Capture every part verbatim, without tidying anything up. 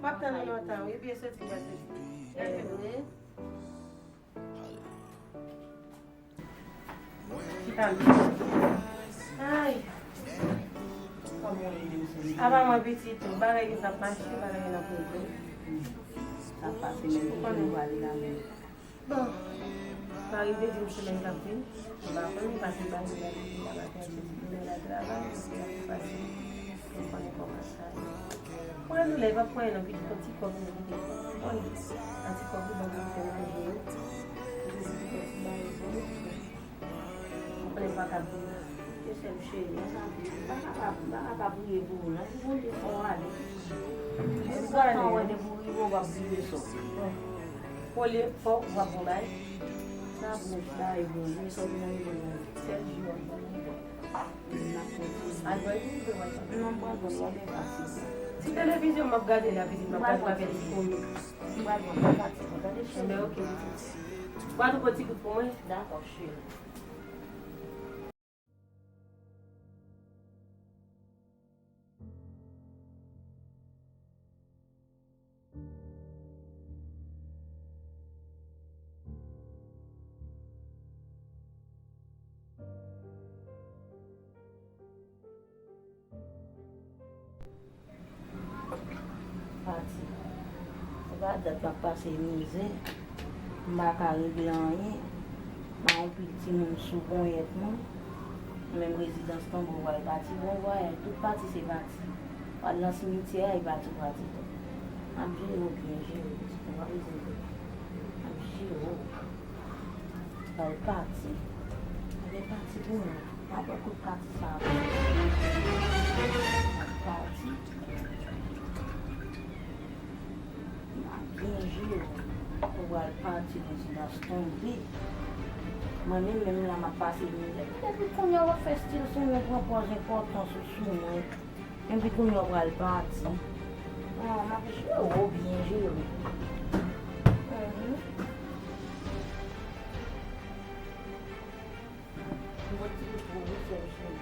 Ap tann ou lontan, wi, byen soti, byen soti. Epi, wi. Chita l. Ay. Apa mwen pitit ou, bagay yo k ap mache, bagay yo n ap regle. Sa pase menm, ou konnen. Bon, sa rive di m semèn k ap vin. M pa konnen, pase bagay la, li la maten, se ti mennaj la travay, epi l ap pase. M konnen kòman sa ye. Mwen annou lè, pa pran non, pitit, yon ti kòb nou kite. Bon, yon ti kòb li ban nou fè manje yo. Epi se ti kòb ti bagay pou nou. Mwen pa ka bliye. Ke sè m cheri, m pa, m pa kapab, m pa kapab priye pou ou non. Pou Bondye fè w ale. Ou gentan wè depi w rive w p ap bliye sa. Olye fò w ap bon bay. Sa bon, sa e bon. Men sa w vin nan reponn mwen. Sèl jou w ap bon. Al bwè yon verre wè. Non, m pral bwè l, w ap gen fatig. Ti televizyon m ap gade la, pitit, m ap gade yon ti komik. M pral bwè l, m fatige, tande cheri. Enben, oke, pitit. Pral pran ti gout pou mwen? Dakò, cheri. Pati. Se pa dat m ap pase mizè. M pa ka regle anyen. M a yon pil timoun sou ponyèt mwen. Menm rezidans tonbe w pral pati. Bon vwayaj, tout pati se pati. W al nan simityè a, e pati w pati tou. M ap jere w byen jere, pitit mwen, pa bezwen pè. M ap jere w. Pral pati. Mwen pati pou mwen. M ap pran kout pati sa a. M ap pati. M ap byen jere w. Ou pral pati, rezidans tonbe. Mwen menm, menm la, m ap pase mizè. Depi kounye a, w ap fè stil sou mwen, pran pòz enpòtans ou sou mwen. Epi kounye a w pral pati. An, m ap jere w byen jere. Mhm. M pot ti kout pou ou, sè m cheri.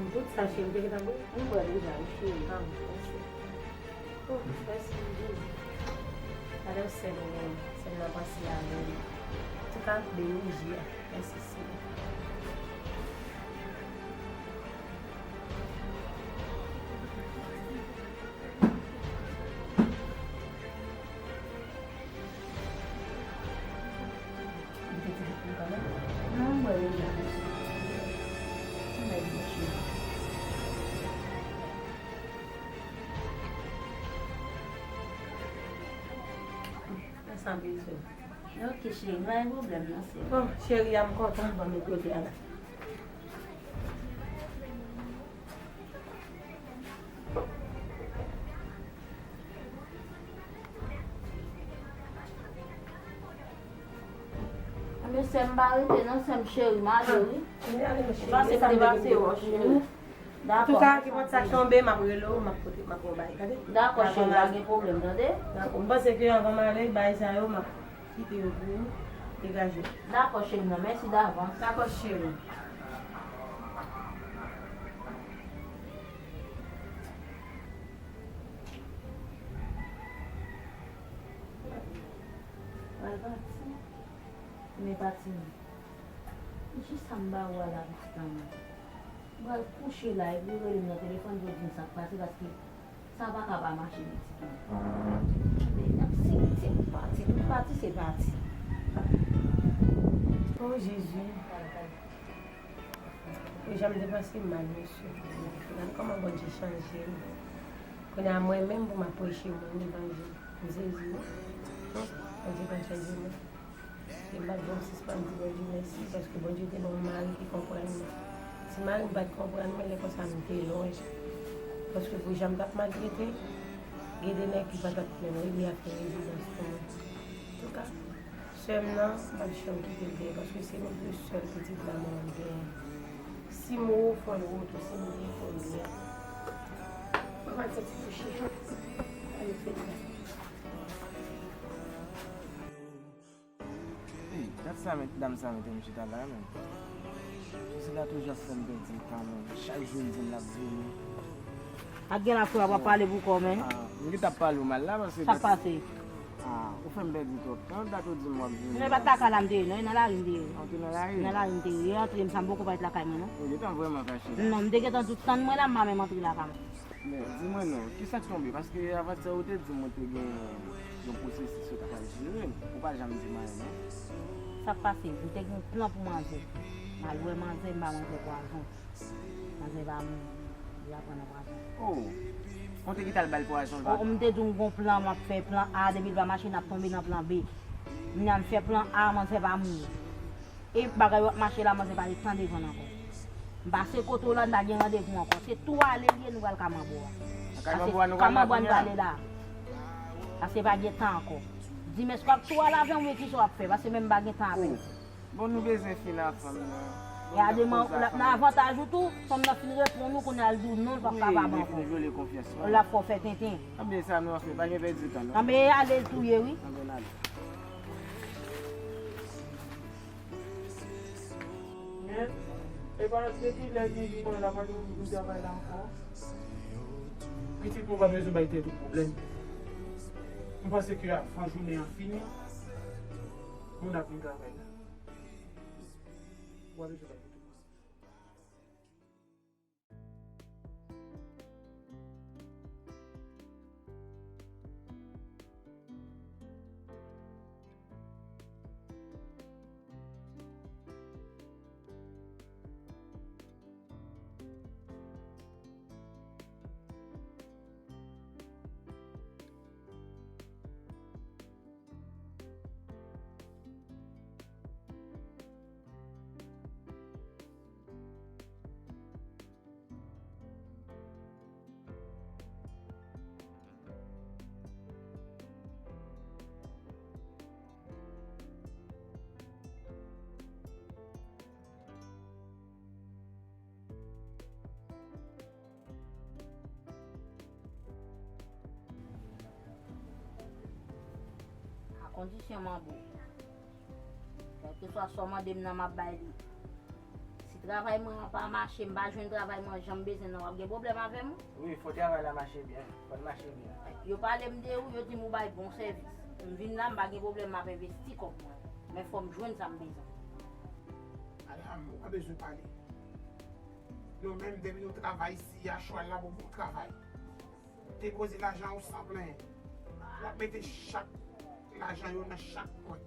M pot sa, cheri, m te gentan bwè. M bwè l deja, wi, cheri. Ah, mèsi. Oh, mèsi, Jezi. Gade yon sèl ou menm, sèl nan panse a menm. Antouka, beni Jezi a. Mèsi, Senyè. Non, mwen, mwen, mwen. Mwen san bezwen. Ok, cheri, pa gen pwoblèm, non, sè. Bon, cheri, a m kontan, ban m met kote a la. Anben, sè m pa rete, non, sè m cheri, m ale, wi. Pase m te pase wè w, cheri. Dakò. Antouka, kenpòt sa k tonbe, m ap rele w, m ap pote, m ap ba w bay, tande? Dakò, cheri, pa gen pwoblèm, tande? Dakò. M panse ke anvan m ale, bagay sa yo, m ap kite yo pou ou, degaje w. Dakò, cheri, non, mèsi davans. Dakò, cheri. Pral pati. Men pati non. Jis sa m ba ou a la, pitit an mwen. Ou pral kouche la, epi ou rele m nan telefòn pou w di m sa k pase, paske sa pa ka pa mache, pitit mwen. Men nan simityè, pati, tout pati se pati. O Jezi. Pou jan m te panse mal, mesye. Gade kòman Bondye chanje m. Kounye a, mwen menm pou m ap preche moun levanjil. M sezi wi. Bondye pa chanje mwen. E m p ap janm sispann di Bondye mèsi, paske Bondye te ban m yon mari ki konprann mwen. Si mari m pa t konprann mwen, lè konsa m te lwen. Paske pou jan m t ap maltrete, gen de nèg ki pa t ap menm rele afè rezidans pou mwen. Antouka, sè m nan, m p ap janm kite l genyen, paske se nou de sèl pitit la mwen menm genyen. Si m wo, fò l wo tou, si m byen, fò l byen. Mwen pa t santi kouche. Ann fè l. Hey, dat sa met, dam sa mete m chita la menm. Sou sila toujou ap fè m pèdi tan menm. Chak jou l di m l ap vini. Ak gen la frè w ap pale pou kò w, men. Ah, m gentan ap pale w mal la, paske... Sa k pase? Ah, ou fè m pèdi twòp tan, dat ou di m w ap vini. Men pa t lakay la m te ye, non, e nan lari m te ye. Ah, ou te nan lari? Nan lari m te ye, e antre m sa m poko parèt lakay mwen, non. Ou gentan vrèman fache la. Non, m te gentan di w tann mwen la, m pa menm antre lakay mwen. Men, di mwen non, kisa k tonbe? Paske avansè ou te di m ou te gen yon pwosesis ou ta pral jere, ou pa janm di m anyen, non. Sa k pase? M te gen yon plan pou manzè. M al wè manzè, m ba manzè pwazon. Manzè pa mouri. Li aprann nan pwazon. Oh! Ou te gentan al ba l pwazon, l pa... Oh, m te di w m gon plan, m ap fè plan A, depi l pa mache, n ap tonbe nan plan B. Kounya m fè plan A, manzè pa mouri. E bagay yo ap mache la, manzè pa desann devan ankò. M pase kote w la, n pa gen randevou ankò. Se tou ale l ye, nou pral ka manbo a. Nan kay manbo a nou pral ale la. Paske pa gen tan ankò. Dimèch w ap tou ale avè m, oubyen kisa w ap fè? Paske menm m pa gen tan avè l. Bon, nou bezwen fin ak fanm nan. Gade, nan avantaj ou tou, fanm nan fin reponn ou, kounye a l di w non, l p ap kapab ankò. L ap fè w fè tenten. Anben sa nou ap fè, pa gen pèdi tan non. Anben ale l tou ye wi. Anben ale. Men, e pa depi lè gen li mwen la, pa gen moun pou travay la ankò. Pitit mwen pa bezwen bay tèt ou pwoblèm. M panse ke avan jounen an fini, moun ap vin travay la. Ou pa bezwen bay tèt ou pwoblèm. A kondisyon manbo. Kèlkeswa sa w mande m nan, m ap bay li. Si travay mwen an pa mache, m pa jwenn travay mwen jan m bezwen nan, w ap gen pwoblèm avè m? Wi, fò travay la mache byen. Fò l mache byen. Yo pale m de ou, yo di m ou bay bon sèvis. M vin la, m pa gen pwoblèm, m ap envesti kòb mwen. Men fò m jwenn sa m bezwen. Madanm, ou pa bezwen pale. Nou menm, depi nou travay isi a, chwal la pou bon travay. Depoze lajan ou san plenyen. W ap mete chak lajan yo nan chak kwen.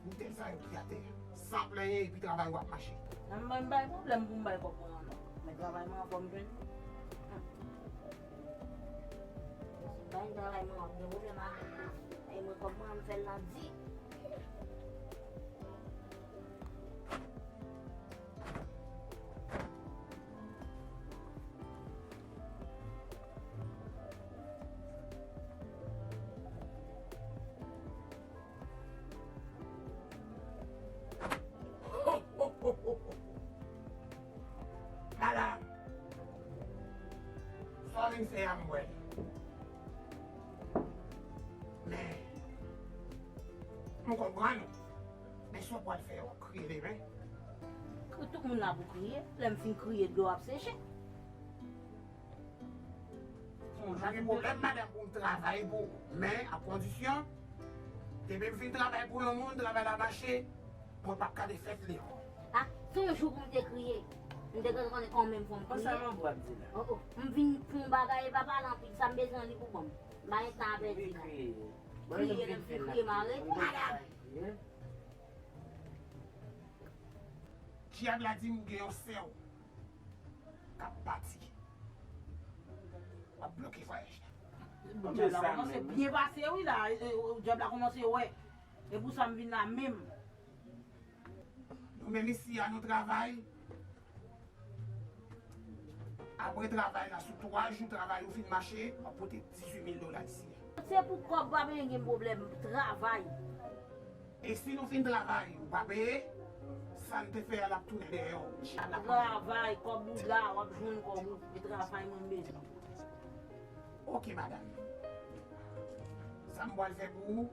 Boutèy sa yo ki atè a. San plenyen epi travay w ap mache. Nan mwen m bay pwoblèm pou m bay kòb mwen an non. Men travay mwen an fò m jwenn. Hmm. Si m pa jwenn travay mwen an, m gen pwoblèm avè l. E mwen kòb mwen an m fè l nan di. Madanm, sa w vin fè a m wè l. Men, m konprann ou. Men sa w pral fè, w ap kriye demen. Tout moun la pou kriye. Lè m fin kriye, dlo ap seche. M pa gen pwoblèm, madanm, pou m travay pou ou. Men, a kondisyon, depi m fin travay pou yon moun, travay la mache, mwen p ap ka defèt li ankò. A, se yon jou pou m te kriye. M te gentan konnen kòman m fò m kriye. Konsa manbo ap di la. Oh, oh. M vin pou yon bagay, e pa pale anpil, sa m bezwen li pou ban m. M pa gen tan a pèdi la. Kriye, lè m fin kriye, m arete. Madanm! Dyab la di m ou gen yon sè w k ap pati. W ap bloke vwayaj la. Djòb la kòmanse byen pase wi la. E, e, djòb la kòmanse wè. E pou sa m vin la menm. Nou menm isi a nou travay. Apre travay la, sou twa jou travay ou fin mache, w ap pote dizuit mil dola isi a. Se pou kòb pa peye gen pwoblèm, travay. E si nou fin travay, ou pa peye, sa n te fè a, l ap tounen dèyè w. Travay, kòb ou la, w ap jwenn kòb ou, e travay mwen m bezwen. Oke, madanm. Sa m pral fè pou ou,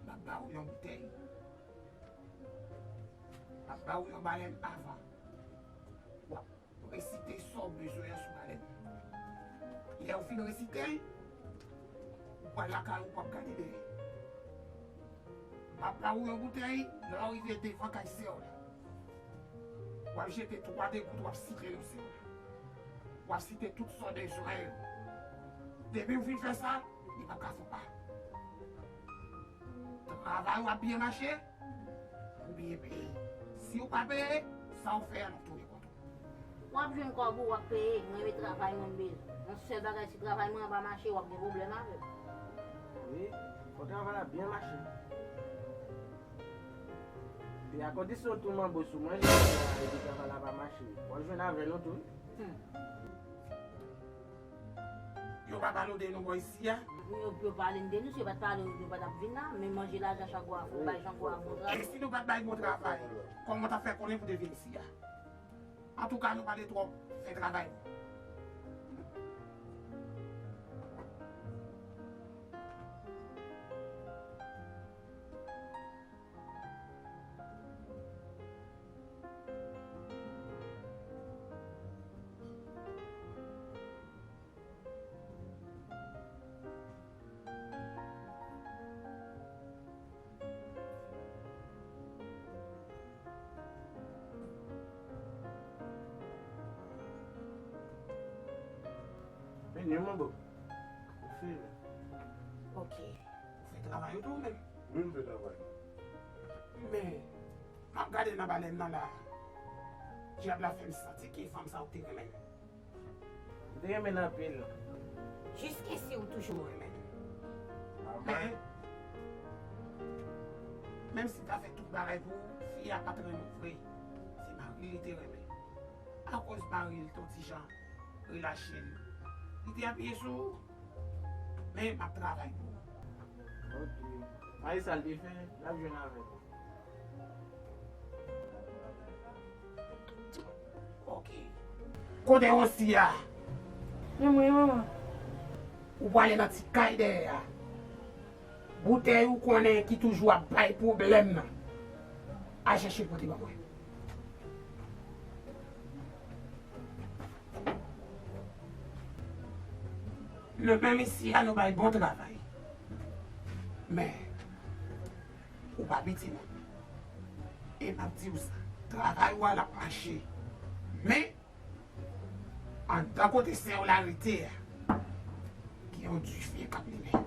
m ap ba ou yon boutèy. M ap ba ou yon balèn avan. W ap Resite sa w bezwen an sou balèn. Lè w fin resite l, ou pral lakay ou, w p ap gade dèyè. M ap ba ou yon boutèy, lè w rive devan kay sè w la, w ap jete twa degout, w ap site non sè w la. W ap site tout sa w bezwen yo. Depi w fin fè sa, li p ap ka fè w pa. Travay w ap byen mache, ou byen peye. Si w pa peye, sa w fè a, l ap tounen kont ou. W ap jwenn kòb ou, w ap peye. Mwen renmen travay mwen, m bezwen. Yon sèl bagay, si travay mwen an pa mache, w ap gen pwoblèm avè m. Wi, fò travay la byen mache. Epi a kondisyon tou manbo sou mwen, epi travay la pa mache. W ap jwenn avè nou tou. Hmm. Yo pa pale w de nou bò isi a? Yo, yo pale m de nou, si yo pa t pale w, yo pa t ap vin la. Men manje lajan chak gwo a, fò w bay jan gwo a bon travay. E si nou pa t bay bon travay, kòman w t ap fè konnen pou te vin isi a? Antouka, nou pale twòp, fè travay nou. Vini, manbo. Ou fini? Ok. Ou fè travay ou tou, ou menm? Wi, m fè travay. Men, m ap gade nan balèn nan la. Dyab la fè m santi ke fanm sa ou te renmen. M te renmen l anpil. Jiskesi ou toujou renmen. Men, menm si l ta fè tout bagay pou ou, fi a pa t renmen w vre. Se mari l li te renmen. Akoz mari l te yon ti jan relache l, li te apiye sou ou. Men m ap travay pou ou. Ok. Mari sa l te fè, l ap jwenn avè l. Ok. Kote Rosi a? Men mwen, manman. Ou prale nan ti kay dèyè a. Boutèy ou konnen ki toujou ap bay pwoblèm nan. Al chèche l pote ban mwen. Nou menm isi a, nou bay bon travay. Men, ou pa piti non. E m ap di w sa, travay ou a l ap mache. Men, anndan kote sè w la rete a, gen yon dife k ap limen.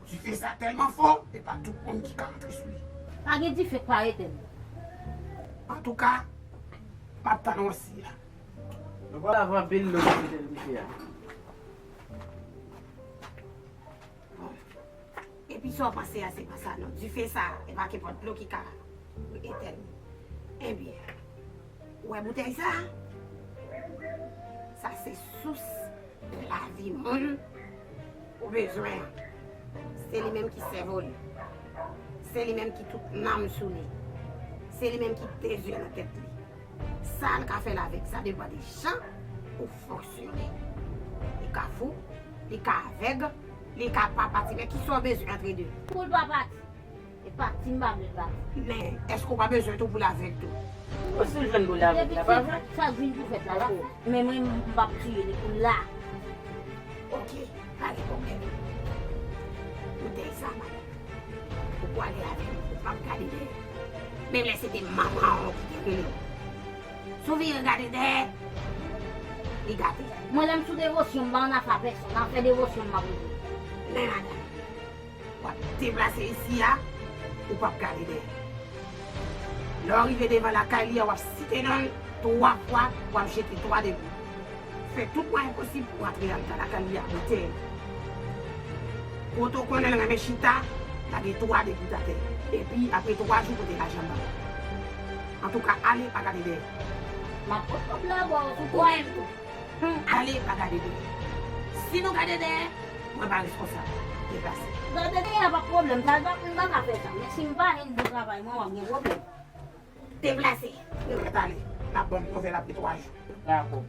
Dife sa tèlman fò, e pa tout moun ki ka antre sou li. Pa gen dife k pa etèn. Antouka, m ap tann ou ansi a. Nou pral lave anpil dlo pou etèn dife a. Epi sa w panse a, se pa sa non. Dife sa, e pa kenpòt dlo ki ka etèn li. Ebyen, ou wè boutèy sa? Sa se sous lavi moun ou bezwen an. Se li menm ki sèvo li. Se li menm ki tout nanm sou li. Se li menm ki de zye nan tèt li. Sa l ka fè l avèk sa depann de jan ou fonksyone. Li ka fou, li ka avèg, li ka pa pati, men kisa w bezwen antre de? Pou l pa pati. E pati m pa vle l pati. Men, èske w pa bezwen tou pou l avèg tou? Bon, si l jwenn pou l avèg la, pa vre? Sa k vin pou fèt la, la. Men mwen, m p ap tiye li pou l la. Ok, pa gen pwoblèm. Boutèy sa, madanm. Ou pwale avè l, ou p ap gade dèyè. Menm lè se te manman w ki te rele w. Si w vire gade dèyè, li gate. Mwen, lè m sou devosyon, m pa ann afè a pèsonn. Afè devosyon m ap regle. Men madanm, w ap deplase isi a, ou p ap gade dèyè. Lè w rive devan lakay li a, w ap site non l twa fwa, w ap jete twa degout. Fè tout mwayen posib pou w antre anndan lakay li a, boutèy. Kote w konnen l renmen chita, lage twa degout atè. Epi, apre twa jou, pote lajan ban mwen. Antouka, ale, pa gade dèyè. M ap pot kòb la ba w sou twa. Wi. Hmm. Ale, pa gade dèyè. Si nou gade dèyè, mwen pa reskonsab. Deplase. Gade dèyè a pa pwoblèm, sa, m pa, m pa ka fè sa. Men si m pa jwenn bon travay mwen, w ap gen pwoblèm. Deplase. Yo mèt ale. N ap ban m nouvèl apre twa jou. Dakò.